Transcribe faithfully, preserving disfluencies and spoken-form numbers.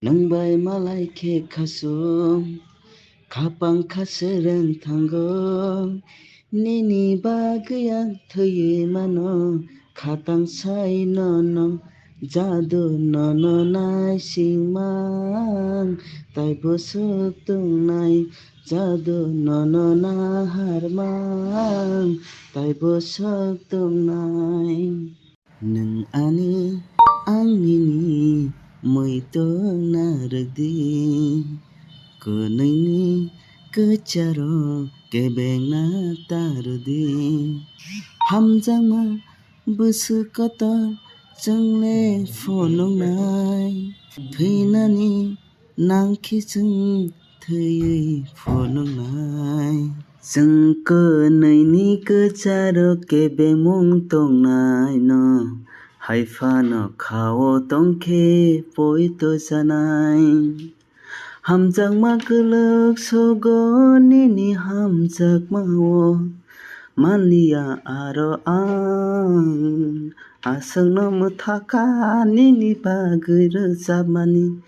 Nwng bai malai khe khasuk, khapang kha swrwng thango. Nini bagwi ang thwiwi mano, khatang sai nono jadu nono naisingmang, taibo swk tongnai jadu nono naharmang, taibo swk tongnai. Nwng ani, ang nini, muitung narwkdi. Kwnwini kwcharo kebengna tarwdi. Hamjakma bwswk kotor chwngle phunuknai. Thwinani nangkhe chwng thwiwi phunuknai. Chwng kwnwini kwcharo kebengmung tongnaino, hai phano khao tongkhe poito chanai. Hamjakma kwlwk sogo nini hamjakmao, manliya aro ang aswkno mwthaka nini bagwi rwchapmani.